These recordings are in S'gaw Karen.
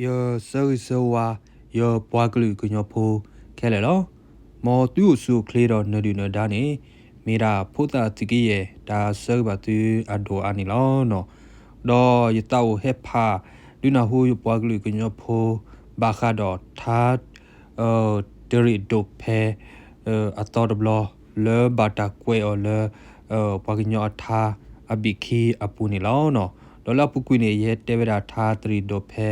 ယဆၢဂ့ၤဆၢဝါ ယပှၤကလုာ်ကညီဖိခဲလၢာ်လီၤ. မ်သုအိၣ်ဆူၣ်အိၣ်ချ့ဒီးနၢၤဒုၣ်နၢၤဒါန့ၣ် မ့ၢ်ဒၣ်ဖိသၣ်သုးကယဲၢ် တၢ်ဆၢဂ့ၤဘၣ်သုအဒိၣ်အါန့ၣ်လီၤ. ဒီးယသးအိၣ်ဟဲဖး ဒုးနၢ်ဟူယပှၤကလုာ်ကညီဖိ ဘၣ်ဃးဒီးထါ တရ့ၣ်ဒိးဖဲ အသီတဘျီ လၢဘၣ်တၢ်ကွဲးအီၤလၢ ပှၤကညီအထါအဘ့ၣ်ခံအပူၤန့ၣ်လီၤ. ဒီးလၢအပူၤကွံာ်န့ၣ် ယဟဲတဲဝဲဒၣ်ထါတရ့ၣ်ဒိးဖဲ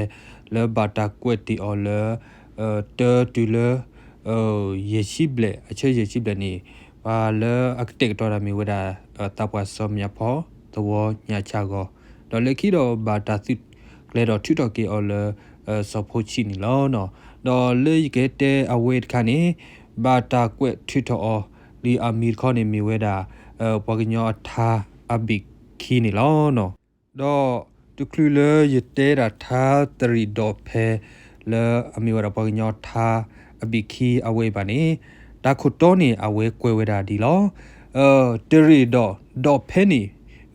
လၢဘၣ်တၢ်ကွဲးတ့ၢ်အီၤလၢ တၢတုၤလၢ ယဲၢ်ဆံဘျဲၣ် အဆၢယဲၢ်ဆံဘျဲၣ်န့ၣ် ပှၤလၢအကတဲာ်ကတီၤတၢ်မ့ၢ်ဝဲဒၣ် သးပှၢ်စီၤမၠးဖီ သဝီညၣ်ဆၣ်ဂီၤ ဒီးလၢခံဒီးဘၣ်တၢ်သုးကျဲၤဒီးထုးထီၣ်က့ၤအီၤလၢ စီၤဖိဆံးန့ၣ်လီၤ. ဒီးလၢယကတဲအဝဲတခါန့ၣ် ဘၣ်တၢ်ကွဲးထုးထီၣ်အီၤ လံာ်အမံၤတခီန့ၣ်မ့ၢ်ဝဲဒၣ် ပှၤကညီအထါအဘ့ၣ်ခံန့ၣ်လီၤ. ဒီးတချုးလၢယတဲဒၣ်ထါတရ့ၣ်ဒိးဖဲ လၢအမ့ၢ်ဝဲဒၣ်ပှၤကညီထါအဘ့ၣ်ခံအဝဲအံၤဘၣ်န့ၣ် တၢ်ခိၣ်တီန့ၣ် အဝဲကွဲးဝဲဒၣ်ဒ်လီၤ. တရ့ၣ်ဒီးဒိးဖဲန့ၣ်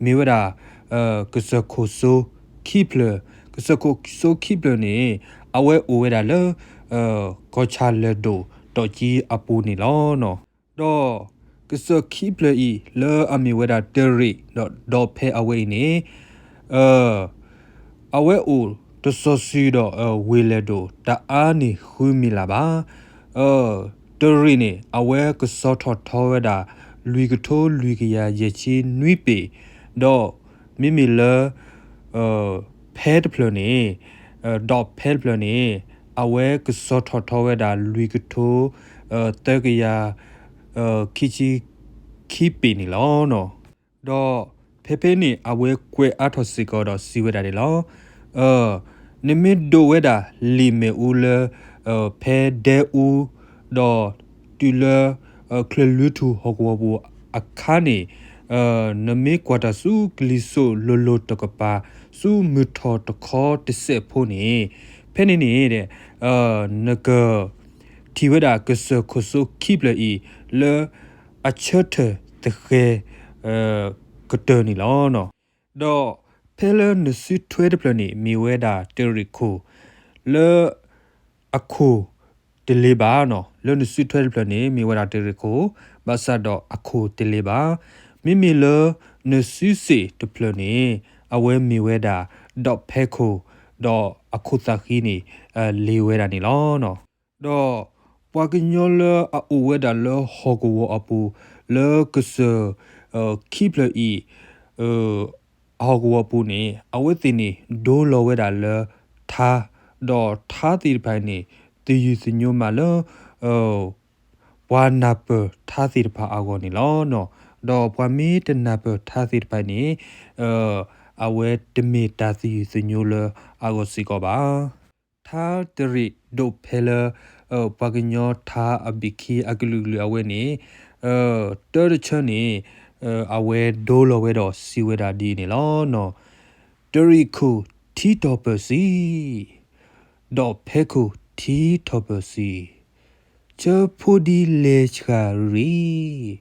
မ့ၢ်ဝဲဒၣ် ကစၢၢ်ခိၣ်စိခံဖျၢၣ်, ကစၢၢ်ခိၣ်စိခံဖျၢၣ်န့ၣ် အဝဲအိၣ်ဝဲဒၣ်လၢ ကီၢ်ဆၣ်လၢၢ်ဒိၣ်တီၣ်ကံအပူၤန့ၣ်လီၤ. ဒီးကစၢၢ်ခံဖျၢၣ်အံၤ လၢအမ့ၢ်ဝဲဒၣ်တရ့ၣ်ဒီးဒိးဖဲအဝဲအံၤန့ၣ် အဝဲအိၣ်တစီၤစုၤဒီး ဝ့ၢ်လၢၢ်ဒိၣ် တအါန့ၢ်ဃုမံၤလၢ်ဘၣ်. တရ့ၣ်န့ၣ် အဝဲကစီထီၣ်ထီဝဲဒၣ် လွံၢ်ကထိလွံၢ်ကယၤယဲၢ်ဆံနွံပ့ၤ, ဒီးမ့မ့ၢ်လၢ ဖဲတဖျၢၣ်န့ၣ် ဒိးဖဲတဖျၢၣ်န့ၣ် အဝဲကစီထီၣ်ထီဝဲဒၣ် လွံၢ်ကထိ သၢကယၤ ခံဆံခံပ့ၤန့ၣ်လီၤ. ဒီးဖဲဖဲန့ၣ် အဝဲကွဲးအါထီၣ်စ့ၢ်ကီးဒီးစံးဝဲဒၣ်န့ၣ်လီၤ. နမ့ၢ်ဒိးဝဲဒၣ်လံာ်မ့ၣ်အူလၢ ဖဲဒဲအူ ဒီးတုၤလၢ ချၢၣ်လွံၢ်ထူၣ်ဟီၣ်ကဝီၤပူၤအခါန့ၣ် နမ့ၢ်ကွၢ်တၢ်ဆူကလံၤစိးလိၤလိၤတကပၤ ဆူမုၢ်ထီၣ်တခီတစဲးဖိန့ၣ် ဖဲန့ၣ်န့ၣ် နက ထံၣ်ဝဲဒၣ်ကစၢၢ်ခိၣ်စိခံဖျၢၣ်အံၤ လၢအဆၢထၢၣ်သဃဲၤ ကတၢၢ်န့ၣ်လီၤ. ဒီးဖဲလၢနစုထွဲတဖျၢၣ်န့ၣ် မ့ၢ်ဝဲဒၣ်တရ့ၣ်ခိၣ် လၢအခိၣ်တလ့ၤဘၣ်. လၢနစုထွဲတဖျၢၣ်န့ၣ် မ့ၢ်ဝဲဒၣ်တရ့ၣ်ခိၣ် ဘၣ်ဆၣ်ဒီးအခိၣ်တလ့ၤဘၣ်. မ့မ့ၢ်လၢနစုစ့ၣ်တဖျၢၣ်န့ၣ် အဝဲမ့ၢ်ဝဲဒၣ် ဒိးဖဲခိၣ် ဒီးအခိၣ်သးဃံန့ၣ် လ့ၤဝဲဒၣ်န့ၣ်လီၤ. ဒီးပှၤကညီလၢအအိၣ်ဝဲဒၣ်လၢဟီၣ်ကဝီၤအပူၤ လၢကစၢၢ် ခံဖျၢၣ်အံၤ အဟီၣ်ကဝီၤပူၤန့ၣ် အဝဲသ့ၣ်န့ၣ် ဒိလီၤဝဲဒၣ်လၢထါ, ဒီးထါသ့ၣ်တဖၣ်န့ၣ် သယုၢ်သညိမးလၢ ပှၤနၢ်ပၢၢ်ထါသ့ၣ်တဖၣ်အဂီၢ်န့ၣ်လီၤ. ဒီးပှၤမ့ၢ်တနၢ်ပၢၢ်ထါသ့ၣ်တဖၣ်န့ၣ် အဝဲတမ့ၢ်တၢ်သယုၢ်သညိလၢအဂီၢ်စ့ၢ်ကီးဘၣ်. ထါတရ့ၣ်ဒိးဖဲလၢ ပှၤကညီထါအဘ့ၣ်ခံအကလုာ်ကလုာ်အဝဲန့ၣ် တၢတဆၢန့ၣ် အဝဲဒိလီၤဝဲဒီးစံးဝဲဒၣ်ဒ်န့ၣ်လီၤ. တရ့ၣ်ခိၣ်ထံထီၣ်ပၢၢ်ဆံး, ဒိးဖဲခိၣ်ထံထီၣ်ပၢၢ်ဆံး, ဆၢဖိဒံလဲၤဆှၣ်ရံၣ်ရံၣ်,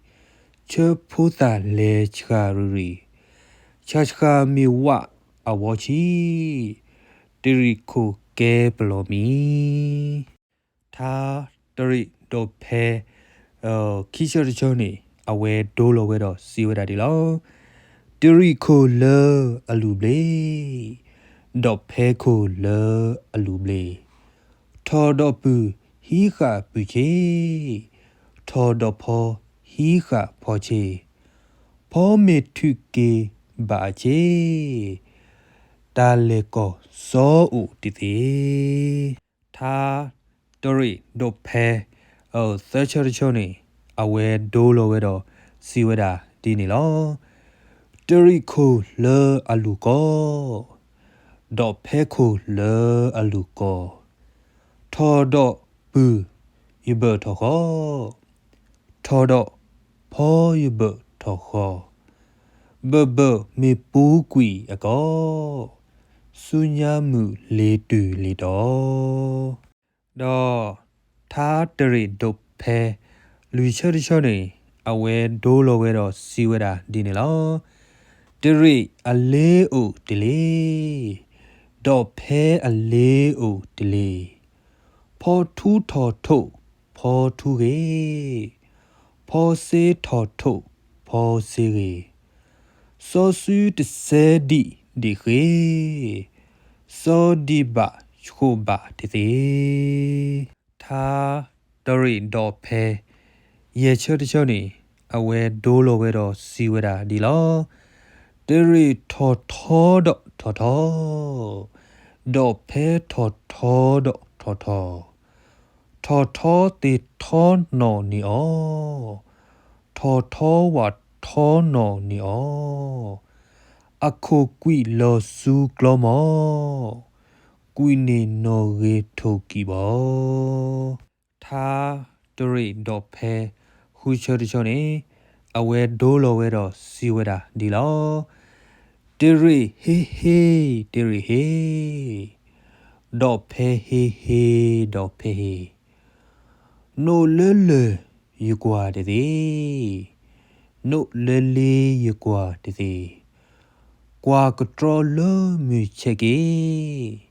ဆၢဖိသၣ်လဲၤဆှၣ်ရံၣ်ရံၣ်, ဆှၣ်ဆှၣ်မ့ၢ်ဝးအဝီဆံး, တရ့ၣ်ခိၣ်ကဲပလီၢ်မံၤ. ထါတရ့ၣ်ဒိးဖဲ ခံဆၢတဆၢန့ၣ် အဝဲဒိလီၤဝဲဒီးစံးဝဲဒၣ်ဒ်လီၤ. တရ့ၣ်ခိၣ်လၢအလူၢ်ဘျ့, ဒိးဖဲခိၣ်လၢအလူၢ်ဘျ့, ထီၣ်ဒီးပုၢ်ဟံးဃာ်ပုၢ်ဆ့, ထီၣ်ဒီးဖီဟံးဃာ်ဖီဆ့, ဖီမ့ၢ်ထုးက့ၤဘၣ်အဆ့, တၢ်လဲၤကီၢ်စီအိၣ်တသ့. ထါတရ့ၣ်ဒိးဖဲ သၢဆၢတဆၢန့ၣ် အဝဲဒိလီၤဝဲဒီးစံးဝဲဒၣ်ဒ်န့ၣ်လီၤ. တရ့ၣ်ခိၣ်လၢအလူၢ်ကီၢ်, ဒိးဖဲခိၣ်လၢအလူၢ်ကီၢ်, ထီၣ်ဒီးပုၢ်ယဘၢၣ်ထီၣ်ဃီ, ထီၣ်ဒီးဖီယဘၢၣ်ထီၣ်ဃီ, ဘၢၣ်ဘၢၣ်မ့ၢ်ပူၤကွံာ်အကီၢ်, ဆူညါမုၢ်လ့ၤတုၤလ့ၤတီၤ. ဒီးထါတရ့ၣ်ဒိးဖဲ လွံၢ်ဆၢတဆၢန့ၣ် အဝဲဒိလီၤဝဲဒီးစံးဝဲဒၣ်ဒ်န့ၣ်လီၤ. တရ့ၣ်အလ့အိၣ်တလ့ၣ်, ဒီးဖဲအလ့အိၣ်တလ့ၢ်, ဖီထူထီၣ်ထိၣ်ဖီထူဂ့ၤ, ဖီစ့ထီၣ်ထိၣ်ဖီစ့ဂ့ၤ, စီၤစုတစဲဒံးဒံးဃ့, စီၤဒံးဘၣ်ဃိးဘၣ်တသ့. ထါတရ့ၣ်ဒီးဖဲ ယဲၢ်ဆၢတဆၢန့ၣ် အဝဲဒိလီၤဝဲဒီးစံးဝဲဒၣ်ဒ်လီၤ. တရ့ၣ်ထီၣ်ထီဒီးထီၣ်ထီ, ဒီးဖဲထီၣ်ထီဒီးထီၣ်ထီ, ထီၣ်ထီသ့ၣ်ထီနီၣ်န့ၢ်အီၤ, ထီၣ်ထီဝးထီနီၣ်န့ၢ်အီၤ, အခိၣ်ကွံာ်လီၤဆူကျီမီၤ, ကွံာ်န့ၢ်နီၣ်ဂ့ၤထိၣ်ကံၢ်ဘီ. ထါတရ့ၣ်ဒီးဖဲ ဃုဆၢတဆၢန့ၣ် အဝဲဒိလီၤဝဲဒီးစံးဝဲဒၣ်ဒ်လီၤ. တရ့ၣ်ဟ့ဟ့, တရ့ၣ်ဟ့, ဒီးဖဲဟ့ဟ့, ဒီးဖဲဟ့, နိၣ်လၢလၢၢ်ယကွၢ်တသ့, နိၣ်လၢလ့ယကွၢ်တသ့, ကွၢ်ကတြီလၢမုၢ်ဆဲးက့ၤ,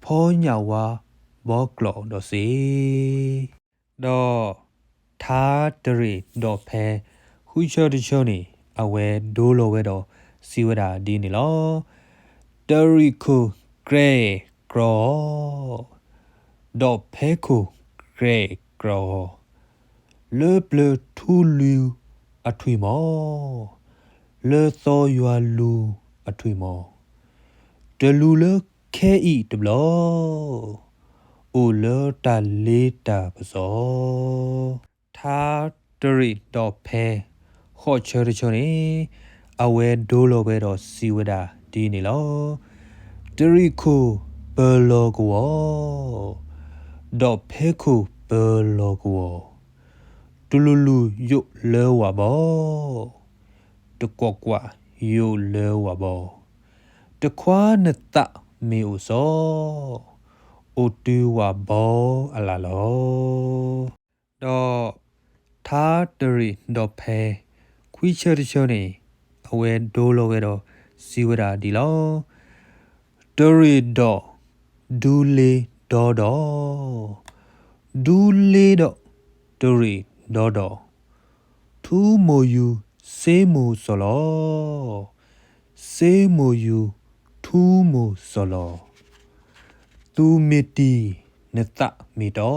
ဖီညၣ်ဝါဘီကျိးဒီးစ့. ဒီးထါတရ့ၣ်ဒီးဖဲ ဃုဆၢတဆၢန့ၣ် အဝဲဒိလီၤဝဲဒီးစံးဝဲဒၣ်ဒ်န့ၣ်လီၤ. တရ့ၣ်ခိၣ်ကြဲးကြီၤ, ဒီးဖဲခိၣ်ကြဲးကြီၤ, လၢပျၢၤထူလူၤအထွံၣ်မီၤ, လၢသီယွၤလူၤအထွံၣ်မီၤ, တလူၤလၢခဲအံၤတဘျီ, အိၣ်လၢတၢ်လ့တၢ်ပစီ. ထါတရ့ၣ်ဒီးဖဲ ဃိးဆၢတဆၢန့ၣ် အဝဲဒိလီၤဝဲဒီးစံးဝဲဒၣ်ဒ်န့ၣ်လီၤ. တရ့ၣ်ခိၣ်ပၢၤလီၤကဝီၤ, ဒီးဖဲခိၣ်ပၢၤလီၤကဝီၤ, တလူၤလူၤယိာ်လၢဝၣ်ဘီ, တကွၢ်ကွၢ်ယိာ်လၢဝၣ်ဘီ, တခွါနသးမ့ၢ်အိၣ်စီ, အိၣ်တုၤဝၣ်ဘီအလၣ်လီၤ. ဒီးထါတရ့ၣ်ဒီးဖဲ ခွံဆၢတဆၢန့ၣ် အဝဲဒိလီၤဝဲဒီးစံးဝဲဒၣ်ဒ်လီၤ. တရ့ၣ်ဒီးဒူလ့ဒီဒီး, ဒူလ့ဒီးတရ့ၣ်ဒီဒီး, ထူမိၢ်ယူၤစ့မိၢ်စီၤလီၤ, စ့မိၢ်ယူၤထူမိၢ်စီၤလီၤ, သူၣ်မ့ၢ်တံၢ်နသးမ့ၢ်တီ,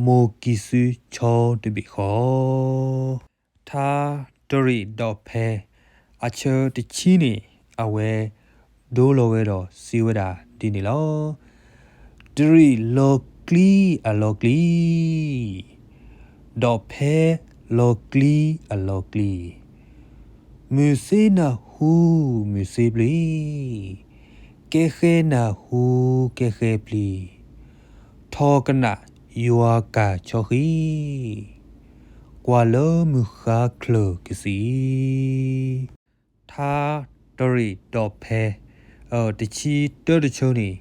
မိၢ်ကံၢ်စုဆီတဘ့ၣ်ဃီ. ထါတရ့ၣ်ဒီးဖဲ အဆၢတဆံန့ၣ် အဝဲဒိလီၤဝဲဒီးစံးဝဲဒၣ်ဒ်န့ၣ်လီၤ. တရ့ၣ်လီၤကျံအလီၤကျံ, ဒီးဖဲလီၤကျံအလီၤကျံ, မုၢ်စ့နၢ်ဟူမုၢ်စ့ပျံၤ, ကဲဃဲနၢ်ဟူကဲဃဲပျံၤ, ထီၣ်ကနၣ်ယွၤကၢ်ဆီဃံ, ကွၢ်လၢမုၢ်ဃါချၢၣ်ကစံး. ထါတရ့ၣ်ဒီးဖဲ တဆံတၢတဆၢန့ၣ်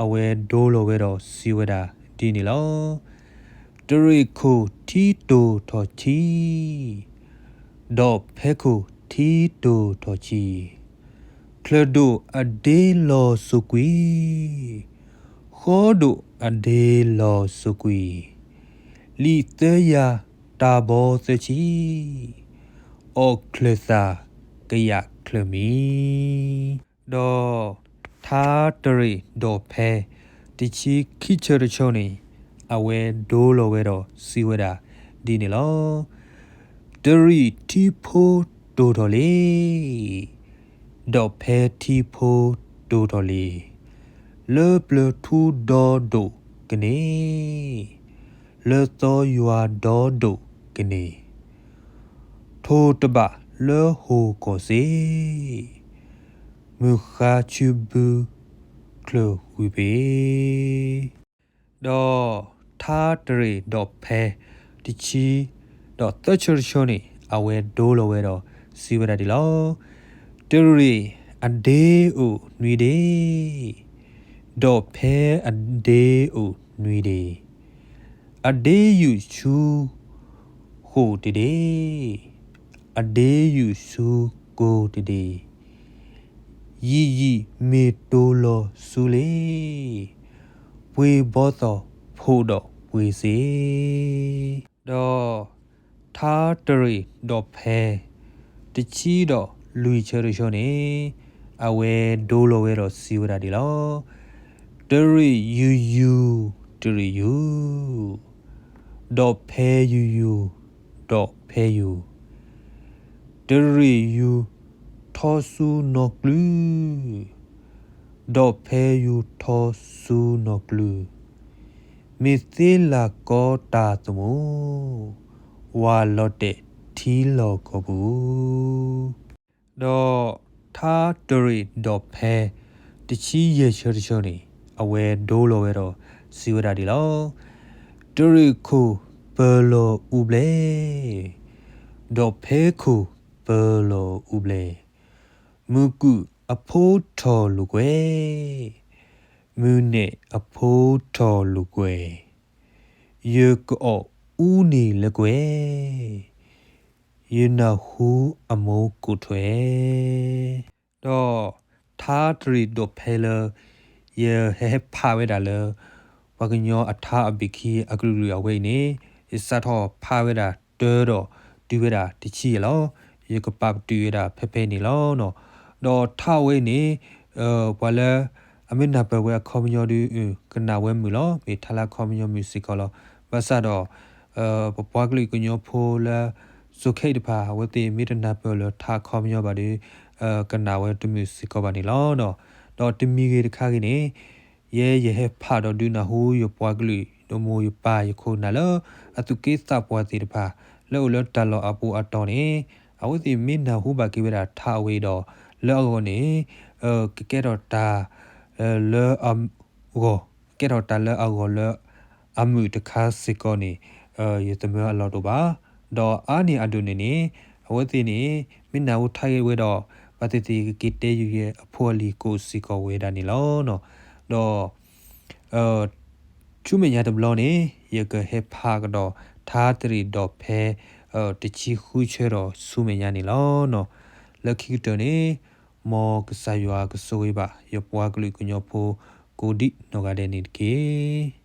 အဝဲဒိလီၤဝဲဒီးစံးဝဲဒၣ်ဒ်န့ၣ်လီၤ. တရ့ၣ်ခိၣ်ထံတိၢ်ထီၣ်ထံ, ဒီးဖဲခိၣ်ထံတိၢ်ထီၣ်ထံ, ချၢၣ်ဒိၣ်အဒ့လီၤစိၤကွံာ်, ဃီဒိၣ်အဒ့လီၤစိၤကွံာ်, လံာ်သၢယၤတၢ်ဘီသၢဆံ, အီၣ်ချၢၣ်သၣ်ကယၣ်ချၢၣ်မံ. ဒီးထါတရ့ၣ်ဒီးဖဲ တဆံခံဆၢတဆၢန့ၣ် အဝဲဒိလီၤဝဲဒီးစံးဝဲဒၣ်ဒ်န့ၣ်လီၤ. တရ့ၣ်ထံဖိတိၢ်ထီၣ်လ့ၤ, ဒီးဖဲထံဖိတိၢ်ထီၣ်လ့ၤ, လၢပျၢၤထူဒီဒိၣ်ကန့ၢ်, လၢသီယွၤဒီဒိၣ်ကန့ၢ်, ထိၣ်တဘၣ်လၢဟီၣ်ကီၢ်စ့, မုၢ်ဃါဆူဘုချၢၣ်ဝံၤပ့ၤ. ဒီးထါတရ့ၣ်ဒီးဖဲ တဆံ ဒီးသၢဆၢတဆၢန့ၣ် အဝဲဒိလီၤဝဲဒီးစံးဝဲဒၣ်ဒ်လီၤ. တရ့ၣ်အဒ့အိၣ်နွံဒ့, ဒီးဖဲအဒ့အိၣ်နွံဒ့, အဒ့ယူၢ်ဆူဃိၣ်တဒ့, အဒ့ယူၢ်ဆူကိတဒ့, ယံာ်ယံာ်မ့ၢ်တိၢ်လီၤဆူလ့ၣ်, ပှ့ၤဘီသီၣ်ဖှိၣ်ဒီးပှ့ၤစ့, ဒီး ထါတရ့ၣ်ဒီးဖဲ တဆံဒီးလွံၢ်ဆၢတဆၢန့ၣ် အဝဲဒိလီၤဝဲဒီးစံးဝဲဒၣ်ဒ်လီၤ. တရ့ၣ်ယူၤယူၤ တရ့ၣ်ယူၤ, ဒီးဖဲယူၤယူၤ ဒီးဖဲယူၤ, တရ့ၣ်ယူၤထီဆူနီၢ်ကျုၢ် ဒီးဖဲယူၤထီဆူနီၢ်ကျုၢ်, မ့ၢ်သ့လၤကီတၢ်သမူ, ဝၤလီၤတဲာ်ထံလီၢ်ကီၢ်ပူၤ, ဒီးထါတရ့ၣ်ဒီးဖဲ တဆံယဲၢ်ဆၢတဆၢန့ၣ် အဝဲဒိလီၤဝဲဒီးစံးဝဲဒၣ်ဒ်လီၤ. တရ့ၣ်ခိၣ်ပၢၤလီၤအူဘျဲၣ်, ဒီးဖဲခိၣ်ပၢၤလီၤအူဘျဲၣ်, မုၢ်ကုၢ်အဖိထီၣ်လိာ်ကွဲ, မုၢ်နဲၣ်အဖိထီၣ်လိာ်ကွဲ, ယကအီၣ်အူန့ၢ်လၢကွဲ, ယနၢ်ဟူအမိၢ်ကိးထွဲ, ဒီးထါတရ့ၣ်ဒီးဖဲလၢ ယဟဲဟဲဖးဝဲဒၣ်လၢ ပှၤကညီအထါအဘ့ၣ်ခံအကလုာ်ကလုာ်အဝဲအံၤန့ၣ် ယစးထီၣ်ဖးဝဲဒၣ်တၢဒီးတုၤဝဲဒၣ်တဆံယဲၢ်လီၤ. ယကပာ်ပတုာ်ဝဲဒၣ်ဖဲဖဲန့ၣ်လီၤ. ဒီးထါအဝဲအံၤန့ၣ် ပှၤလၢအမ့ၢ်နၢ်ပၢၢ်ဝဲအခီပညီဒီး ကနၣ်ဝဲမုာ်လီၤ. မ့ၢ်ထါလၢအခီပညီမုာ်စ့ၢ်ကီးလီၤ. ဘၣ်ဆၣ်ဒီး ပပှၤကလုာ်ကညီဖိလၢ စိၤခဲအံၤတဖၣ် အဝဲသ့ၣ်မ့ၢ်တနၢ်ပၢၢ်လၢထါအခီပညီဘၣ်ဒီး ကနၣ်ဝဲတမုာ်စ့ၢ်ကီးဘၣ်န့ၣ်လီၤ. ဒီးတမံၤဂ့ၤတခါဂ့ၤန့ၣ် ယဲယဟဲဖးဒီးဒုးနၢ်ဟူ ယပှၤကလုာ် ဒီးမိၢ်ယပၢ်ယခိၣ်နၢ်လၢ အသူၣ်က့သးပှၢ်သ့ၣ်တဖၣ် လၢအိၣ်လၢတၢ်လီၢ်အပူၤအတီၢ်န့ၣ် အဝဲသ့ၣ်မ့ၢ်နၢ်ဟူဘၣ်က့ၤဝဲဒၣ်ထါအဝဲအံၤဒီး လၢအဂီၢ်န့ၣ် ကကဲထီၣ်တၢ် လၢအဂီၢ် ကဲထီၣ်တၢ်လၢအဂီၢ်လၢအမုာ်တခါစ့ၢ်ကီးန့ၣ် ယတမၢအလီၢ်တအိၣ်ဘၣ်. ဒီးအါန့ၢ်အဒိၣ်န့ၣ်န့ၣ် အဝဲသ့ၣ်န့ၣ် မ့ၢ်နၢ်ဟူထါဂ့ၢ်ဝဲဒီး ဘၣ်သ့ၣ်သ့ၣ်ကက့ၤတဲယုာ်ယဲအဖိအလံၤကအိၣ်စ့ၢ်ကီးဝဲဒၣ်န့ၣ်လီၤ. ဒီး ဆူမဲာ်ညါတဘျီန့ၣ် ယကဟဲဖးကဒီးထါတရ့ၣ်ဒီးဖဲ တဆံဃုဆၢဒီးဆူမဲာ်ညါန့ၣ်လီၤ. လၢခံကတၢၢ်န့ၣ် မ်ကစၢ်ယွၤကဆိၣ်ဂ့ၤဘၣ် ယပှၤကလုာ်ကညီဖိ ကိးဒံးနီၢ်ဂၤဒဲးန့ၣ်တက့ၢ်.